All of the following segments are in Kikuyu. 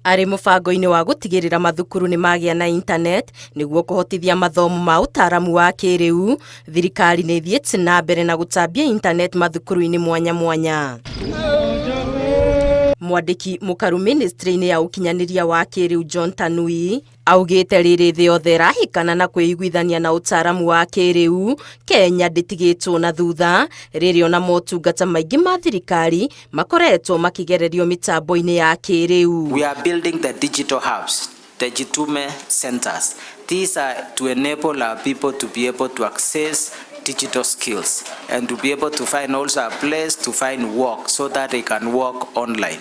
Arĩ mũbango-inĩ wa gũtigĩrĩra mathukuru nĩ magĩa na internet nĩguo kũhotithia mathomo ma ũtaaramu wa kĩrĩu, thirikari nĩ ĩthiĩte na mbere na gũtambia internet mathukuru-inĩ mwanya mwanya. Mwandĩki mũkaru ministry-inĩ ya ũkinyanĩria wa kĩrĩu John Tanui augĩte rĩrĩ thĩ yothe ĩrahĩkana na kwĩiguithania na ũtaaramu wa kĩrĩu, Kenya ndĩtigĩtwo na thutha rĩrĩ ona motungata maingĩ ma thirikari makoretwo makĩgererio mĩtambo-inĩ ya kĩrĩu. We are building the digital hubs, the Jitume centers. These are to enable our people to be able to access digital skills and to be able to find also a place to find work so that they can work online.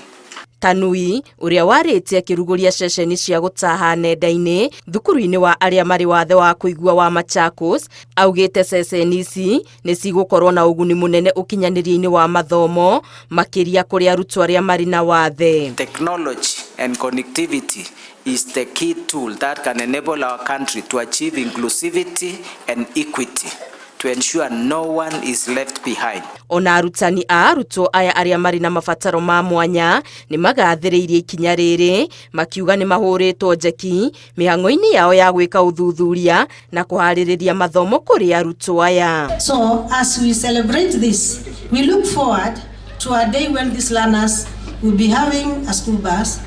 Tanui ũrĩa warĩtie akĩrugũria ceceni cia gũtaha nenda-inĩ thukuru-inĩ wa arĩa marĩ wathe wa kũigua wa Machakos augĩte ceceni ici nĩ cigũkorwo na ũguni mũnene ũkinyanĩria-inĩ wa mathomo makĩria kũrĩ arutwo arĩa marĩ na wathe. Technology and connectivity is the key tool that can enable our country to achieve inclusivity and equity to ensure no one is left behind. Ona arutani a arutwo aya arĩa marĩ na mabataro ma mwanya nĩ magathĩrĩirie ikinya rĩrĩ makiuga nĩ mahũrĩtwo njeki mĩhang'o-inĩ yao ya gwĩka ũthuthuria na kũharĩrĩria mathomo kũrĩ arutwo aya. So as we celebrate this, we look forward to a day when these learners will be having a school bus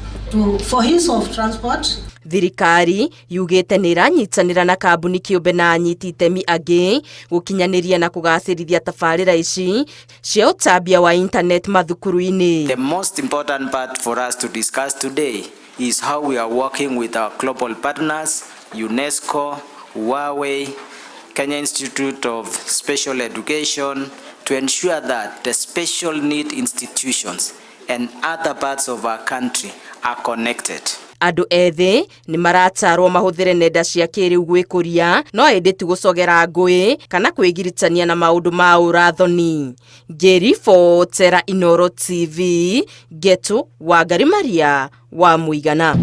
for use of transport. Thirikari yugĩte nĩ ĩranyitanĩra na kambuni kĩũmbe na anyiti itemi angĩ gũkinyanĩria na kũgacĩrithia tabarĩra ici cia ũtambia wa internet mathukuru-inĩ. The most important part for us to discuss today is how we are working with our global partners, UNESCO, Huawei, Kenya Institute of Special Education, to ensure that the special need institutions and other parts of our country are connected. Andũ ethĩ nĩ maratarwo mahũthĩre nenda cia kĩrĩu gwĩkũria no ĩndĩ ti gũcogera ngũĩ kana kwĩgiritania na maũndũ ma ũrathoni. Ngĩribotera Inooro TV, Ngetu Wangari Maria wa Mũigana.